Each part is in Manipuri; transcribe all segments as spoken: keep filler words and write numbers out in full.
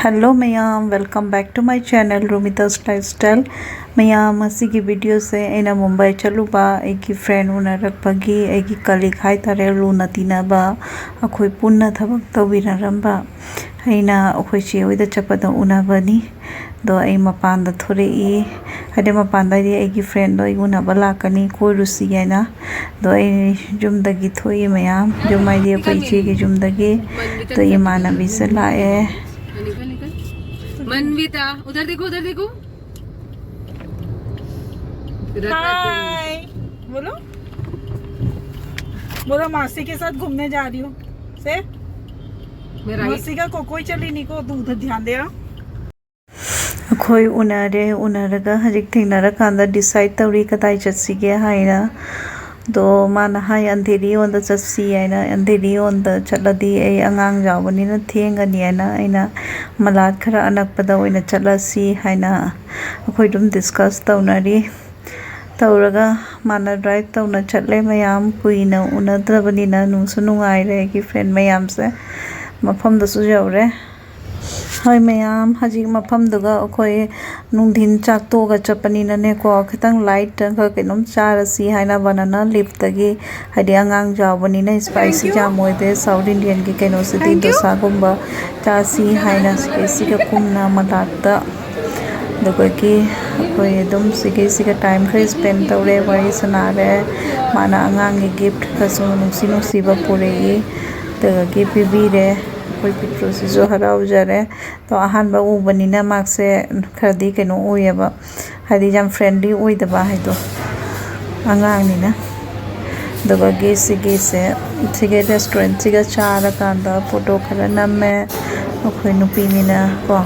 Hello ꯃꯌꯥꯝ, welcome back to my channel Rumita's Lifestyle. ꯃꯌꯥꯝ, ꯉꯁꯤꯒꯤ ꯚꯤꯗꯤꯑꯣꯁꯦ ꯑꯩꯅ ꯃꯨꯝꯕꯥꯏ ꯆꯠꯂꯨꯕ ꯑꯩꯒꯤ ꯐ꯭ꯔꯦꯟ ꯎꯅꯔꯛꯄꯒꯤ, ꯑꯩꯒꯤ ꯀꯂꯤꯛ ꯍꯥꯏꯇꯥꯔꯦ, ꯂꯨꯅ ꯇꯤꯟꯅꯕ, ꯑꯩꯈꯣꯏ ꯄꯨꯟꯅ ꯊꯕꯛ ꯇꯧꯃꯤꯟꯅꯔꯝꯕ, ꯑꯩꯅ ꯑꯩꯈꯣꯏ ꯆꯦ ꯍꯣꯏꯗ ꯆꯠꯄꯗ ꯎꯅꯕꯅꯤ꯫ ꯑꯗꯣ ꯑꯩ ꯃꯄꯥꯟꯗ ꯊꯣꯔꯛꯏ, ꯍꯥꯏꯗꯤ ꯃꯄꯥꯟꯗ ꯍꯥꯏꯗꯤ ꯑꯩꯒꯤ ꯐ꯭ꯔꯦꯟꯗꯣ ꯑꯩ ꯎꯅꯕ ꯂꯥꯛꯀꯅꯤ, ꯀꯣꯏꯔꯨꯁꯤ ꯍꯥꯏꯅ꯫ ꯑꯗꯣ ꯑꯩ ꯌꯨꯝꯗꯒꯤ ꯊꯣꯛꯏ ꯃꯌꯥꯝ, ꯌꯨꯝ ꯍꯥꯏꯗꯤ ꯑꯩꯈꯣꯏ ꯏꯆꯦꯒꯤ ꯌꯨꯝꯗꯒꯤ꯫ ꯑꯗꯣ ꯏꯃꯥꯟꯅꯕꯤꯁꯦ ꯂꯥꯛꯑꯦ꯫ मनविता, उधर देखो, उधर देखो। हाय, बोलो। बोलो, मौसी के साथ घूमने जा रही हूँ। से मैं राइट मौसी का कोकोई चली निको, तू उधर ध्यान दे। ꯑꯩꯈꯣꯏ ꯎꯅꯔꯦ꯫ ꯎꯅꯔꯒ ꯍꯧꯖꯤꯛ ꯊꯦꯡꯅꯔꯀꯥꯟꯗ ꯗꯤꯁꯥꯏꯠ ꯇꯧꯔꯤ ꯀꯗꯥꯏ ꯆꯠꯁꯤꯒꯦ ꯍꯥꯏꯅ꯫ ꯑꯗꯣ ꯃꯥꯅ ꯍꯥꯏ ꯑꯟꯙꯦꯔꯤꯌꯣꯟꯗ ꯆꯠꯁꯤ ꯍꯥꯏꯅ, ꯑꯟꯙꯦꯔꯤꯌꯣꯟꯗ ꯆꯠꯂꯗꯤ ꯑꯩ ꯑꯉꯥꯡ ꯌꯥꯎꯕꯅꯤꯅ ꯊꯦꯡꯒꯅꯤ ꯍꯥꯏꯅ ꯑꯩꯅ ꯃꯂꯥꯠ ꯈꯔ ꯑꯅꯛꯄꯗ ꯑꯣꯏꯅ ꯆꯠꯂꯁꯤ ꯍꯥꯏꯅ ꯑꯩꯈꯣꯏ ꯑꯗꯨꯝ ꯗꯤꯁꯀꯁ ꯇꯧꯅꯔꯤ꯫ ꯇꯧꯔꯒ ꯃꯥꯅ ꯗ꯭ꯔꯥꯏꯚ ꯇꯧꯅ ꯆꯠꯂꯦ꯫ ꯃꯌꯥꯝ ꯀꯨꯏꯅ ꯎꯅꯗ꯭ꯔꯕꯅꯤꯅ ꯅꯨꯡꯁꯨ ꯅꯨꯡꯉꯥꯏꯔꯦ ꯑꯩꯒꯤ ꯐ꯭ꯔꯦꯟ ꯃꯌꯥꯝꯁꯦ꯫ ꯃꯐꯝꯗꯁꯨ ꯌꯧꯔꯦ꯫ ꯍꯣꯏ ꯃꯌꯥꯝ, ꯍꯧꯖꯤꯛ ꯃꯐꯝꯗꯨꯒ ꯑꯩꯈꯣꯏ ꯅꯨꯡꯊꯤꯟ ꯆꯥꯛ ꯇꯣꯛꯑꯒ ꯆꯠꯄꯅꯤꯅꯅꯦꯀꯣ, ꯈꯤꯇꯪ ꯂꯥꯏꯠ ꯈꯔ ꯀꯩꯅꯣꯝ ꯆꯥꯔꯁꯤ ꯍꯥꯏꯅ ꯕꯅꯥꯅꯥ ꯂꯤꯐꯇꯒꯤ, ꯍꯥꯏꯗꯤ ꯑꯉꯥꯡ ꯌꯥꯎꯕꯅꯤꯅ ꯏꯁꯄꯥꯏꯁꯤ ꯌꯥꯝ ꯑꯣꯏꯗꯦ꯫ ꯁꯥꯎꯠ ꯏꯟꯗꯤꯌꯟꯒꯤ ꯀꯩꯅꯣꯁꯤꯗꯤ ꯗꯣꯁꯥꯒꯨꯝꯕ ꯆꯥꯁꯤ ꯍꯥꯏꯅ ꯁꯤꯒ ꯀꯨꯝꯅ ꯃꯂꯥꯠꯇ ꯑꯗꯨꯗꯒꯤ ꯑꯩꯈꯣꯏ ꯑꯗꯨꯝ ꯁꯤꯒꯤꯁꯤꯒ ꯇꯥꯏꯝ ꯈꯔ ꯏꯁꯄꯦꯟ ꯇꯧꯔꯦ, ꯋꯥꯔꯤ ꯁꯥꯟꯅꯔꯦ꯫ ꯃꯥꯅ ꯑꯉꯥꯡꯒꯤ ꯒꯤꯐ꯭ꯠ ꯈꯔꯁꯨ ꯅꯨꯡꯁꯤ ꯅꯨꯡꯁꯤꯕ ꯄꯨꯔꯛꯏ, ꯑꯗꯨꯗꯒꯤ ꯄꯤꯕꯤꯔꯦ꯫ ꯑꯩꯈꯣꯏ ꯄꯤꯛꯇ꯭ꯔꯨꯁꯤꯁꯨ ꯍꯔꯥꯎꯖꯔꯦ꯫ ꯑꯗꯣ ꯑꯍꯥꯟꯕ ꯎꯕꯅꯤꯅ ꯃꯥꯁꯦ ꯈꯔꯗꯤ ꯀꯩꯅꯣ ꯑꯣꯏꯌꯦꯕ, ꯍꯥꯏꯗꯤ ꯌꯥꯝ ꯐ꯭ꯔꯦꯟꯂꯤ ꯑꯣꯏꯗꯕ ꯍꯥꯏꯗꯣ ꯑꯉꯥꯡꯅꯤꯅ꯫ ꯑꯗꯨꯒ ꯁꯤꯒꯤꯁꯦ, ꯁꯤꯒꯤ ꯔꯦꯁꯇꯨꯔꯦꯟꯁꯤꯒ ꯆꯥꯔꯀꯥꯟꯗ ꯐꯣꯇꯣ ꯈꯔ ꯅꯝꯃꯦ꯫ ꯑꯩꯈꯣꯏ ꯅꯨꯄꯤꯅꯤꯅ ꯀꯣ,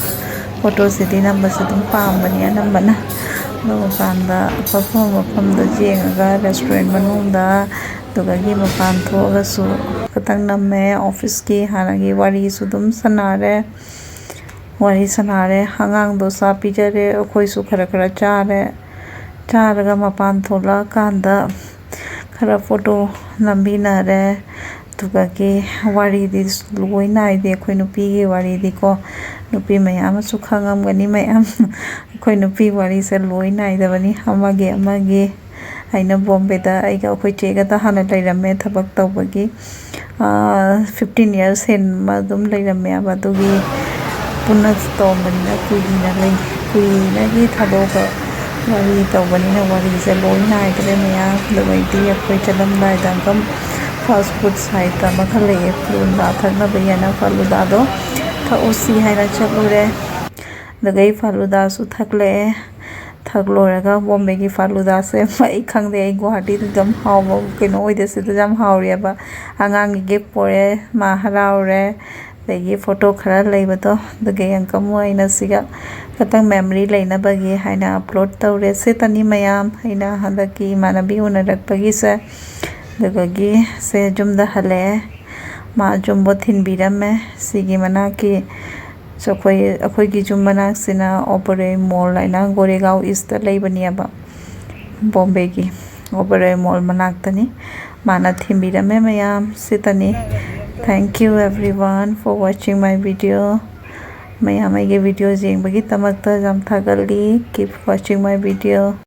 ꯐꯣꯇꯣꯁꯤꯗꯤ ꯅꯝꯕꯁꯦ ꯑꯗꯨꯝ ꯄꯥꯝꯕꯅꯤ ꯑꯅꯝꯕꯅ꯫ ꯑꯗꯨ ꯃꯄꯥꯟꯗ ꯑꯐ ꯑꯐꯕ ꯃꯐꯝꯗ ꯌꯦꯡꯉꯒ ꯔꯦꯁꯇꯨꯔꯦꯟ ꯃꯅꯨꯡꯗ, ꯑꯗꯨꯗꯒꯤ ꯃꯄꯥꯟ ꯊꯣꯛꯑꯒꯁꯨ ꯈꯤꯇꯪ ꯅꯝꯃꯦ꯫ ꯑꯣꯐꯤꯁꯀꯤ ꯍꯥꯟꯅꯒꯤ ꯋꯥꯔꯤꯁꯨ ꯑꯗꯨꯝ ꯁꯥꯟꯅꯔꯦ꯫ ꯋꯥꯔꯤ ꯁꯥꯟꯅꯔꯦ, ꯑꯉꯥꯡꯗꯣ ꯆꯥ ꯄꯤꯖꯔꯦ, ꯑꯩꯈꯣꯏꯁꯨ ꯈꯔ ꯈꯔ ꯆꯥꯔꯦ꯫ ꯆꯥꯔꯒ ꯃꯄꯥꯟ ꯊꯣꯛꯂꯛꯑꯀꯥꯟꯗ ꯈꯔ ꯐꯣꯇꯣ ꯅꯝꯃꯤꯟꯅꯔꯦ꯫ ꯑꯗꯨꯗꯒꯤ ꯋꯥꯔꯤꯗꯤ ꯂꯣꯏ ꯅꯥꯏꯗꯦ ꯑꯩꯈꯣꯏ ꯅꯨꯄꯤꯒꯤ ꯋꯥꯔꯤꯗꯤꯀꯣ꯫ ꯅꯨꯄꯤ ꯃꯌꯥꯝ ꯑꯃꯁꯨ ꯈꯪꯉꯝꯒꯅꯤ꯫ ꯃꯌꯥꯝ ꯑꯩꯈꯣꯏ ꯅꯨꯄꯤ ꯋꯥꯔꯤꯁꯦ ꯂꯣꯏ ꯅꯥꯏꯗꯕꯅꯤ꯫ ꯑꯃꯒꯤ ꯑꯃꯒꯤ ꯑꯩꯅ ꯕꯣꯝꯕꯦꯗ ꯑꯩꯒ ꯑꯩꯈꯣꯏ ꯆꯦꯒꯗ ꯍꯥꯟꯅ ꯂꯩꯔꯝꯃꯦ ꯊꯕꯛ ꯇꯧꯕꯒꯤ꯫ ꯐꯤꯐꯇꯤꯟ ꯌꯔꯁ ꯍꯦꯟꯕ ꯑꯗꯨꯝ ꯂꯩꯔꯝꯃꯦꯕ꯫ ꯑꯗꯨꯒꯤ ꯄꯨꯟꯅ ꯇꯧꯔꯝꯕꯅꯤꯅ ꯀꯨꯏꯅ ꯂꯩ꯫ ꯀꯨꯏꯅꯒꯤ ꯊꯥꯗꯣꯛꯑꯒ ꯋꯥꯔꯤ ꯇꯧꯕꯅꯤꯅ ꯋꯥꯔꯤꯁꯦ ꯂꯣꯏ ꯅꯥꯏꯗ꯭ꯔꯦ ꯃꯌꯥꯝ꯫ ꯑꯗꯨꯒꯩꯗꯤ ꯑꯩꯈꯣꯏ ꯆꯠꯂꯝꯗꯥꯏꯗ ꯑꯗꯨꯝ ꯐꯥꯁ ꯐꯨꯗ ꯁꯥꯏꯠꯇ ꯑꯃ ꯈꯜꯂꯛꯑꯦ, ꯐꯂꯨꯗꯥ ꯊꯛꯅꯕ ꯍꯥꯏꯅ ꯐꯂꯨꯗꯥꯗꯣ ꯊꯛꯎꯁꯤ ꯍꯥꯏꯅ ꯆꯠꯂꯨꯔꯦ꯫ ꯑꯗꯨꯒ ꯑꯩ ꯐꯥꯂꯨꯗꯥꯁꯨ ꯊꯛꯂꯛꯑꯦ꯫ ꯊꯛꯂꯣꯏꯔꯒ ꯕꯣꯝꯕꯦꯒꯤ ꯐꯥꯂꯨꯗꯥꯁꯦ ꯑꯩ ꯈꯪꯗꯦ, ꯑꯩ ꯒꯨꯋꯥꯍꯥꯇꯤꯗ ꯌꯥꯝ ꯍꯥꯎꯕ ꯀꯩꯅꯣ ꯑꯣꯏꯗꯦ, ꯁꯤꯗ ꯌꯥꯝ ꯍꯥꯎꯔꯦꯕ꯫ ꯑꯉꯥꯡꯒꯤ ꯒꯤꯐ ꯄꯣꯔꯛꯑꯦ, ꯃꯥ ꯍꯔꯥꯎꯔꯦ꯫ ꯑꯗꯒꯤ ꯐꯣꯇꯣ ꯈꯔ ꯂꯩꯕꯗꯣ ꯑꯗꯨꯒꯤ ꯑꯪꯀꯝ ꯑꯣꯏꯅ ꯁꯤꯒ ꯈꯇꯪ ꯃꯦꯃꯣꯔꯤ ꯂꯩꯅꯕꯒꯤ ꯍꯥꯏꯅ ꯑꯞꯂꯣꯗ ꯇꯧꯔꯦ꯫ ꯁꯤꯇꯅꯤ ꯃꯌꯥꯝ, ꯑꯩꯅ ꯍꯟꯗꯛꯀꯤ ꯏꯃꯥꯟꯅꯕꯤ ꯎꯅꯔꯛꯄꯒꯤꯁꯦ꯫ ꯑꯗꯨꯗꯒꯤ ꯁꯦ ꯌꯨꯝꯗ ꯍꯜꯂꯛꯑꯦ꯫ ꯃꯥ ꯖꯨꯝꯕꯣ ꯊꯤꯟꯕꯤꯔꯝꯃꯦ꯫ ꯁꯤꯒꯤ ꯃꯅꯥꯛꯀꯤ ꯑꯩꯈꯣꯏ ꯑꯩꯈꯣꯏꯒꯤ ꯌꯨꯝ ꯃꯅꯥꯛꯁꯤꯅ ꯑꯣꯕꯔꯣꯏ ꯃꯣꯜ ꯍꯥꯏꯅ ꯒꯣꯔꯦꯒꯥꯎ ꯏꯁꯇ ꯂꯩꯕꯅꯦꯕ, ꯕꯣꯝꯕꯦꯒꯤ ꯑꯣꯕꯔꯣꯏ ꯃꯣꯜ ꯃꯅꯥꯛꯇꯅꯤ꯫ ꯃꯥꯅ ꯊꯤꯟꯕꯤꯔꯝꯃꯦ ꯃꯌꯥꯝ꯫ ꯁꯤꯇꯅꯤ꯫ Thank you everyone for watching my video. ꯃꯌꯥꯝ ꯑꯩꯒꯤ ꯚꯤꯗꯤꯑꯣ ꯌꯦꯡꯕꯒꯤꯗꯃꯛꯇ ꯌꯥꯝ ꯊꯥꯒꯠꯂꯤ꯫ Keep watching my video.